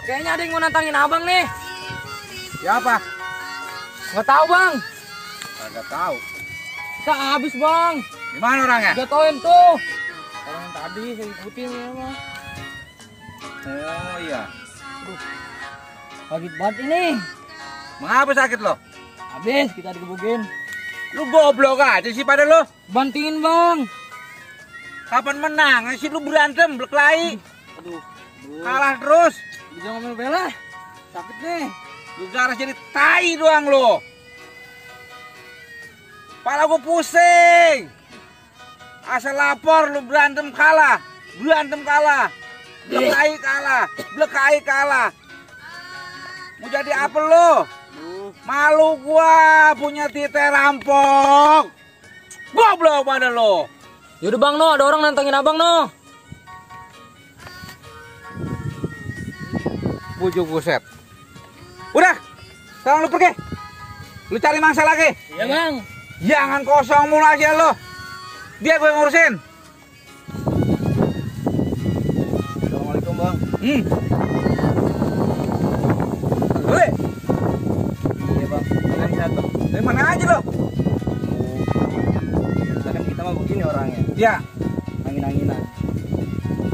Kayaknya ada yang mau nantangin abang nih. Siapa? Nggak tahu bang. Nggak tahu. Kita habis bang. Di mana orangnya? Jatuhin tuh. Orang yang tadi saya ikutin ya bang. Oh iya. Sakit banget ini. Mengapa sakit lo? Habis kita digebukin. Lu goblok aja sih pada lo. Bantingin bang. Kapan menang? Sih lu berantem berkelahi. Aduh. Kalah terus. Bisa ngomel bela. Sakit nih. Lu garah jadi tai doang lo. Kepala gue pusing. Asal lapor lu berantem kalah. Berantem kalah. Berkelahi kalah. Berkelahi kalah. Mau jadi apa lo? Malu gua punya tite rampok. Goblok pada lo. Yaudah bang no, ada orang nantangin abang no. Bujuk buset. Udah, sekarang lu pergi. Lu cari mangsa lagi. Iya bang. Jangan kosong mulu aja lo. Dia gue ngurusin. Assalamualaikum bang. Boleh. Iya bang. Kalian sehat bang. Dari mana aja lo? Kan kita mah begini orangnya. Ya. Angin-anginan.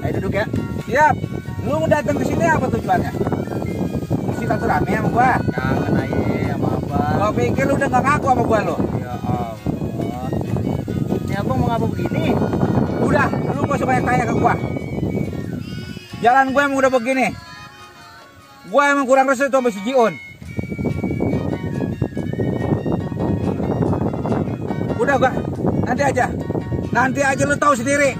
Ayo duduk ya. Siap. Lu mau datang ke sini apa tujuannya? Isi silaturahmi sama gua. Kangen aja sama abang. Gua pikir lu udah gak ngaku sama gua lo. Ya Allah. Ini abang mau ngapa begini? Udah, lu gak usah banyak tanya ke gua. Jalan gua emang udah begini. Gua emang kurang restu sama si Jiun. Udah gua, nanti aja lu tahu sendiri.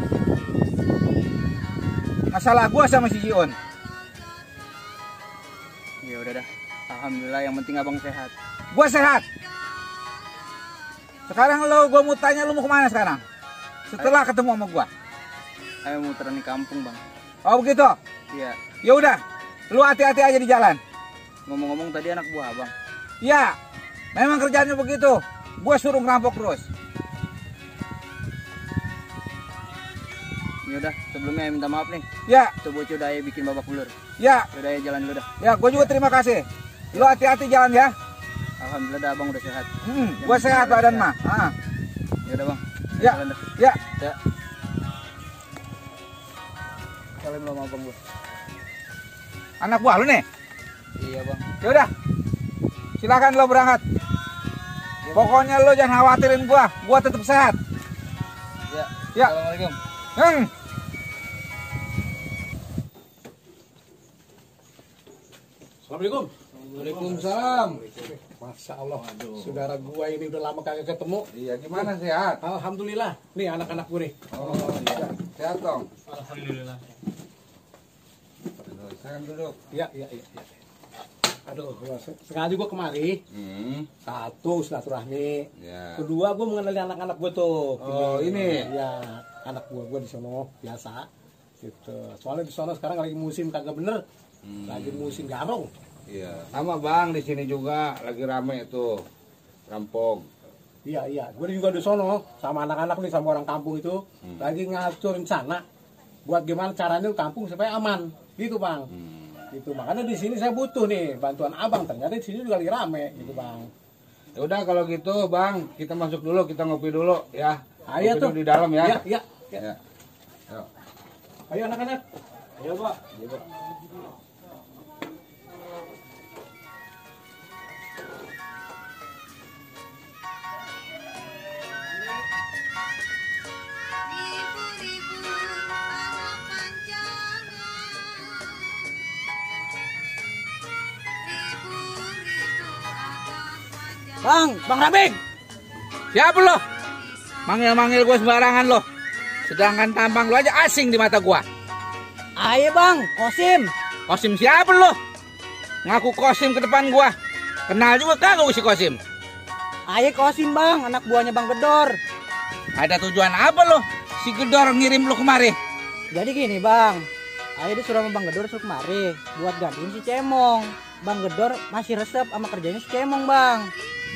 Masalah gua sama si Jiun. Ya udah dah. Alhamdulillah yang penting abang sehat. Gua sehat. Sekarang gua mau tanya lu mau kemana sekarang? Setelah ketemu sama gua. Ayo muteran di kampung bang. Oh begitu? Iya. Ya udah, lu hati-hati aja di jalan. Ngomong-ngomong tadi anak buah abang. Ya, memang kerjaannya begitu. Gua suruh ngerampok terus. Ya udah, sebelumnya minta maaf nih. Ya, Tuh bocah udah bikin babak belur. ya, Udah ya jalan dulu dah. ya. Gua juga terima kasih. Lu hati-hati jalan ya. Alhamdulillah dah abang udah sehat. Gua sehat badan mah. Ya udah bang. Ya, Jalan dah. ya. Ya. Salam sama abang gua. Anak buah lu nih. Iya bang. Ya udah. Silakan lo berangkat. Pokoknya lo jangan khawatirin gua tetap sehat. Ya. Ya. Assalamualaikum. Assalamualaikum. Waalaikumsalam. Masya Allah, saudara gua ini udah lama kagak ketemu. Iya, gimana sehat? Alhamdulillah. Nih anak-anak gue nih. Oh, iya. Sehat dong. Alhamdulillah. Sekarang duduk. Iya. Aduh, sengaja gua kemari. Satu silaturahmi. Ya. Kedua gua mengenali anak-anak gua tuh. Oh, ini. Iya, anak gua di sono biasa. Gitu. Soalnya di sono sekarang lagi musim kagak bener. Lagi musim garong. Iya. Sama Bang di sini juga lagi rame tuh. Rampok. Iya. Gue juga di sono sama anak-anak nih sama orang kampung itu lagi ngatur rencana buat gimana caranya kampung supaya aman, gitu bang. Gitu makanya di sini saya butuh nih bantuan abang. Ternyata di sini juga lagi rame, gitu bang. Ya udah kalau gitu Bang, kita masuk dulu, kita ngopi dulu ya. Ayo Ngopi tuh dulu di dalam ya. Iya. Ya. Yuk. Ayo anak-anak. Ayo pak. Bang Rabing. Siapa lo? Manggil-manggil gue sembarangan lo. Sedangkan tampang lo aja asing di mata gua. Ayo bang, Kosim. Kosim siapa lo? Ngaku Kosim ke depan gua. Kenal juga kagak si Kosim? Ayo Kosim bang, anak buahnya Bang Gedor. Ada tujuan apa lo? Si Gedor ngirim lo kemari. Jadi gini bang, Ayo disuruh sama Bang Gedor suruh kemari buat gantiin si Cemong. Bang Gedor masih resep sama kerjanya si Cemong, Bang.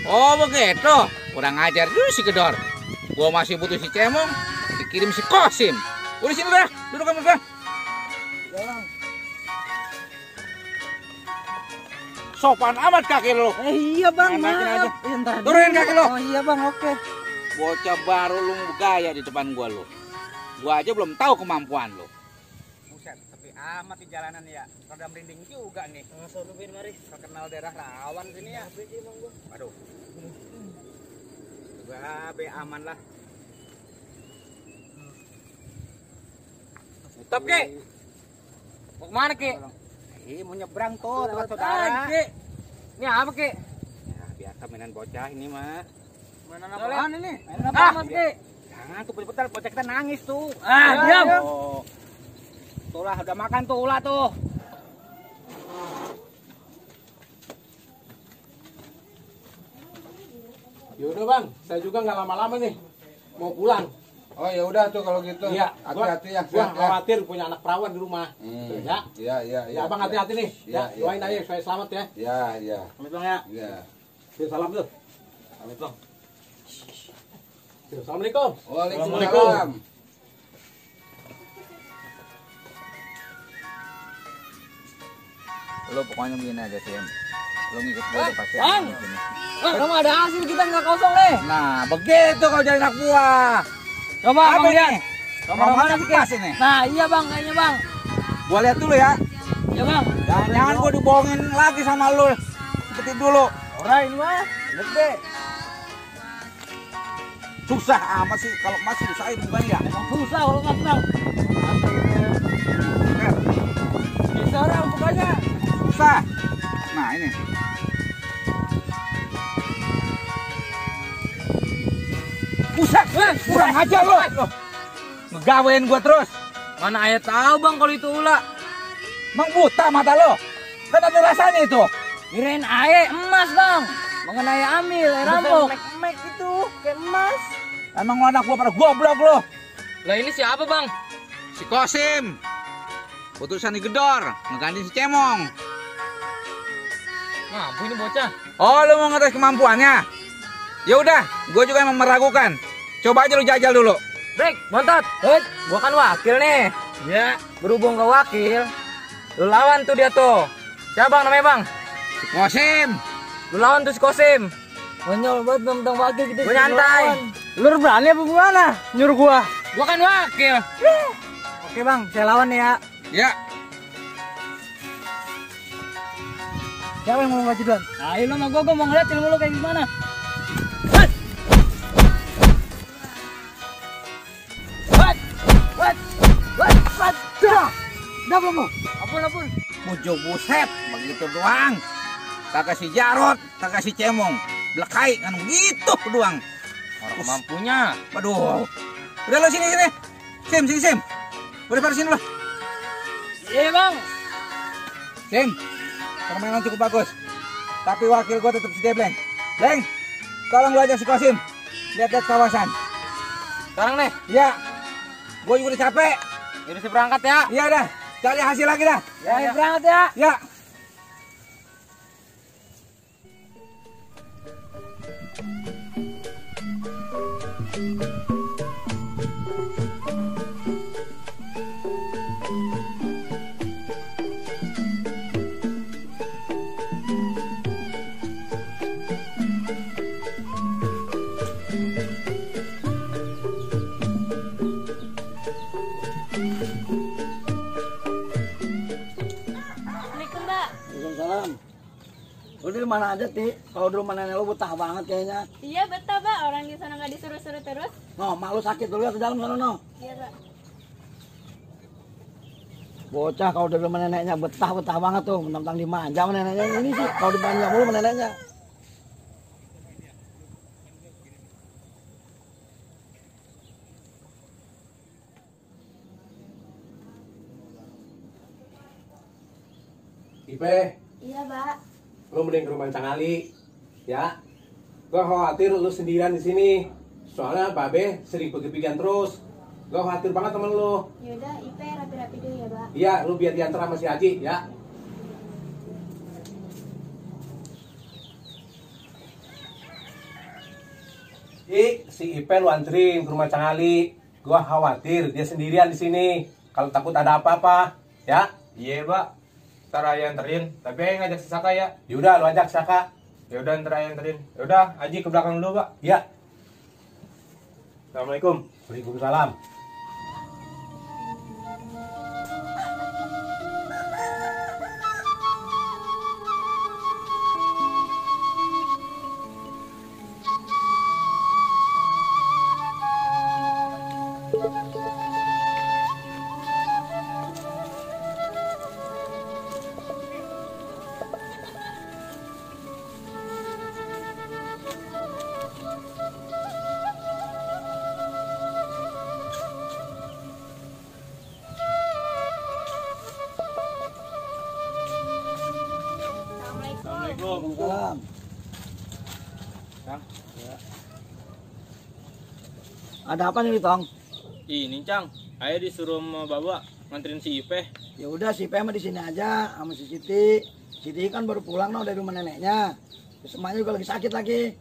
Oh begitu, kurang ajar dulu si Gedor. Gua masih butuh si Cemong, dikirim si Kosim. Udah sini dah, duduk kamu dah. Ya, Bang. Sopan amat kaki lu. Iya, Bang. Enakin aja. Ntar Turunin dulu. kaki lo. Oh iya, Bang, oke. Bocah baru lu gaya di depan gua lu. Gua aja belum tahu kemampuan lu. Buset, sepi amat di jalanan ya. Rada merinding juga nih. Langsung nubin mari. Terkenal daerah rawan sini ya. Aduh. Gua be aman lah. Stop, Ki. Mau kemana, Ki? Mau nyebrang tuh tempat saudara. Ini apa, Ki? Ya, biasa mainan bocah ini mah. Mainan apaan ini? Mainan apa, Mas, Ki? Jangan tuh betul-betul bocah kita nangis tuh. Diam. Oh. Tuh lah, udah makan tuh ulah tuh. Yaudah bang, saya juga nggak lama-lama nih, mau pulang. Oh ya udah tuh kalau gitu. Iya, Hati-hati ya. Gua Sehat ya. khawatir punya anak perawan di rumah. Tuh, ya. Iya iya Ya bang hati-hati nih. Iya, Ya, doain aja supaya selamat ya. Iya iya. Pamit bang ya. Iya. Salam tuh. Pamit bang. Assalamualaikum. Waalaikumsalam. Lo pokoknya begini aja sih. Lo ngikut gue pasti. Bang. Kamu ada hasil kita nggak kosong nih. Nah, begitu kalau jadi anak buah. Coba Apa Bang lihat. ini? Romannya pas ini. Nah, iya Bang, kayaknya Bang. Gua lihat dulu ya. Ya Bang. Jangan gua dibohongin lagi sama lu. Seperti dulu. Orain mah. Gede. Susah amat sih kalau masih usahain bukan ya. Emang susah kalau nggak Bang. Bisa orang bukanya. Susah. Nah, ini. Buset, kurang aja lo. Ngegawain gua terus. Mana ayah tahu Bang kalau itu ular. Emang buta mata lo. Kan ada rasanya itu. Kirain ayah emas Bang. Mengenai ambil, rampok. Mek itu kayak emas. Emang lo anak gua pada goblok lo. Lah ini siapa Bang? Si Kosim. Putusan digedor, ngeganti si Cemong. Mampu ini bocah. Oh, lu mau ngetes kemampuannya? Ya udah, gua juga emang meragukan. Coba aja lu jajal dulu. Break, bontot. Gua kan wakil nih. Ya, berhubung ke wakil, lu lawan tuh dia tuh. Siapa Bang namanya Bang? Si Kosim. Lu lawan tuh si Kosim. Nyol banget tentang wakil kita. Gua nyantai. Lu berani apa gimana? Nyuruh gua. Gua kan wakil. Oke Bang, saya lawan nih ya. Ya. Siapa yang mau maju duluan? Ayo lo sama gua mau ngeliat ilmu lo kayak gimana. Udah belum lo? Ampun. Mujo buset, begitu doang. Kagak si Jarot, kagak si Cemong. Belekai kan begitu doang. Orang mampunya. Waduh. Udah lo sini. Sim. Udah pada sini lo. Iya Bang. Sim. Permainan cukup bagus. Tapi wakil gua tetap si Debleng. Bleng, tolong lu aja si Kosim. Lihat kawasan. Sekarang nih. Ya. Gua juga udah capek. Jadi saya berangkat ya. Iya dah. Cari hasil lagi dah. Ya, berangkat ya. Ya. Assalamualaikum, Mbak. Waalaikumsalam. Lu dari mana aja, Ti? Kalau di rumah nenek lu betah banget kayaknya. Iya, betul, Mbak. Orang di sana nggak disuruh-suruh terus. No, mak lu sakit dulu ya ke dalam sana, no. Iya, Mbak. Bocah kalau di rumah neneknya betah banget tuh, mentang-mentang dimanja sama neneknya. Ini sih kalau dimanja mulu sama neneknya. Ipe, Iya, Mbak. lu mending ke rumah Cang Ali, ya. Gua khawatir lu sendirian di sini. Soalnya Babe sering pergi-pergian terus. Gua khawatir banget temen lu. Yaudah, Ipe rapi-rapi dulu ya, Mbak. Iya, lu biar diantar sama si Haji, ya. Si Ipe lu anterin ke rumah Cang Ali. Gua khawatir dia sendirian di sini. Kalau takut ada apa-apa, ya? Iya, Pak. Ntar Ayah anterin. Tapi Ayah ngajak si Saka ya. Yaudah, lu ajak Saka. Ya udah ntar Ayah anterin. Ya udah, Aji ke belakang dulu, Pak. Ya. Assalamualaikum. Waalaikumsalam. Waalaikumsalam. Cang. Ada apa nih, Tong? Ini, Cang. Ayah disuruh sama Bapak nganterin si Ipe. Ya udah, si Pema di sini aja sama si Siti. Siti kan baru pulang no dari rumah neneknya. Semuanya juga lagi sakit lagi.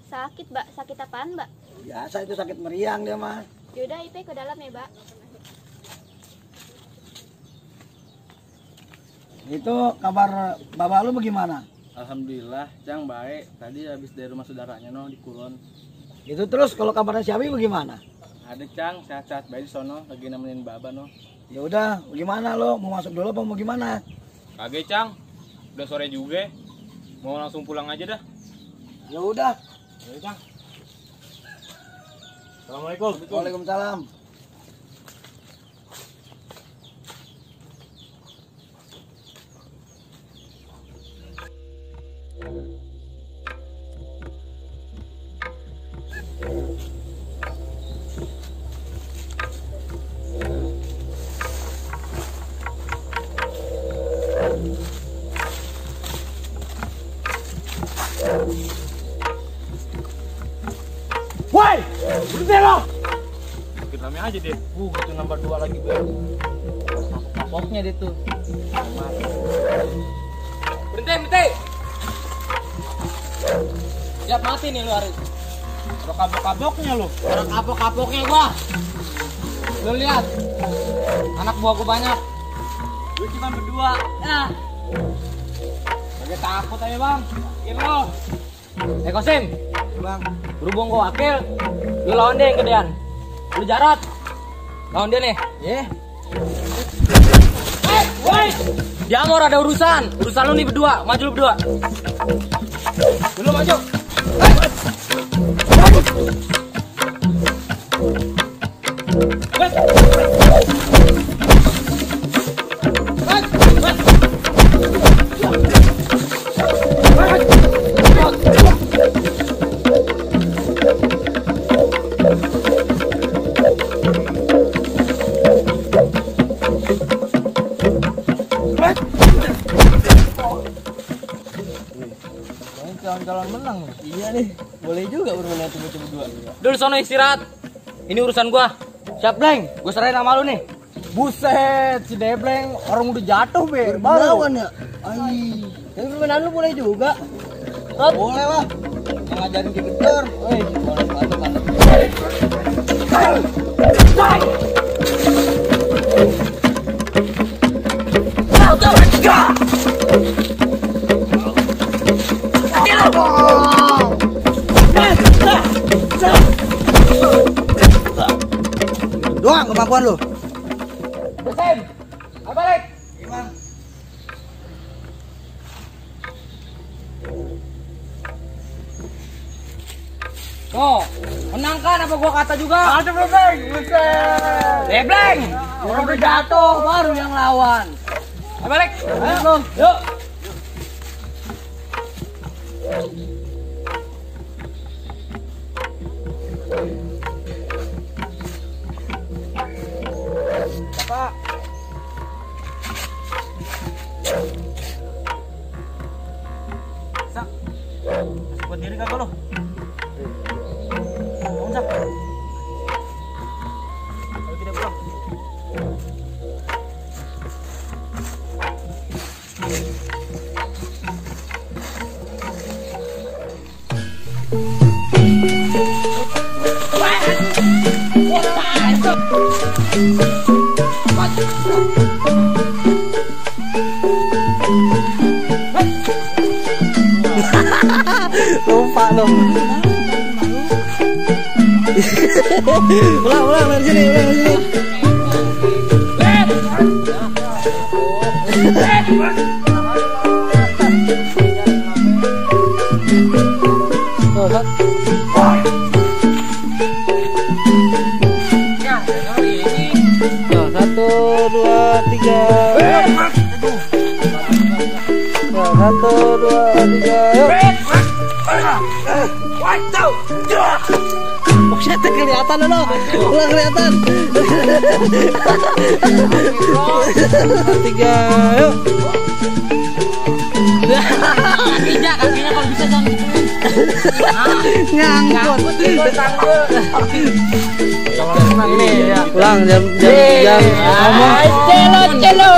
Sakit, Mbak. Sakit apaan, Mbak? Biasa itu sakit meriang dia mah. Yaudah, Ipe ke dalam ya, Mbak. Itu kabar bapak lu bagaimana? Alhamdulillah, Cang baik. Tadi habis dari rumah saudaranya no di Kulon. Itu terus kalau kabarnya si Abi bagaimana? Ada Cang, sehat-sehat baik di sono, lagi nemenin Baba no. Ya udah, bagaimana lo? Mau masuk dulu apa mau gimana? Kagak, Cang. Udah sore juga. Mau langsung pulang aja dah. Ya udah. Ya, Cang. Assalamualaikum. Waalaikumsalam. Woi, berhenti lo. Bikin rame aja deh. Gitu nambah 2 lagi gue. Kapoknya dia tuh. Berhenti. Siap mati nih lu, Aris. Ada kabok-kaboknya lu. Ada kabok-kaboknya gua. Lu lihat. Anak buah gua banyak. Lu cuma berdua. Ya. Kagak takut aja, Bang. Yakin lo. Kosim. Bang, Berhubung gua wakil, lu lawan dia yang gedean. Lu Jarot. Lawan dia nih. ya. Woi. Dia mau ada urusan. Urusan lu nih berdua. Maju lu berdua. Dulu maju. Calon-calon menang. Iya nih, boleh juga bermain itu berdua. Dulu sono istirahat. Ini urusan gua. Siap, Bleng. Gua serahin sama lu nih. Buset, si Debleng orang udah jatuh be. Baru ya. Ai. Tapi permainan lu boleh juga. Boleh lah. Yang ngajarin dikejar. Woi, mantap. Doang kemampuan lu. Bersen. Balik. Gimana? Tuh, menangkan apa gua kata juga? Ada Bleng. Buset. Bleng. Orang udah jatuh baru yang lawan. Balik. Ayo. Yuk. Bapak. Sak. Masih buat diri kagak lo? Bangun, Sak. Ayo kita pulang. Ulang dari sini, ulang dari sini. Nah, 1, 2, 3. Nah, 1, 2, 3. Yuk. Buset, kelihatan lo. Ulang kelihatan. 3, yuk. Kakinya kalau bisa jangan gituin. Ngangkut. Ini ya. Ulang jam ngomong. Celo.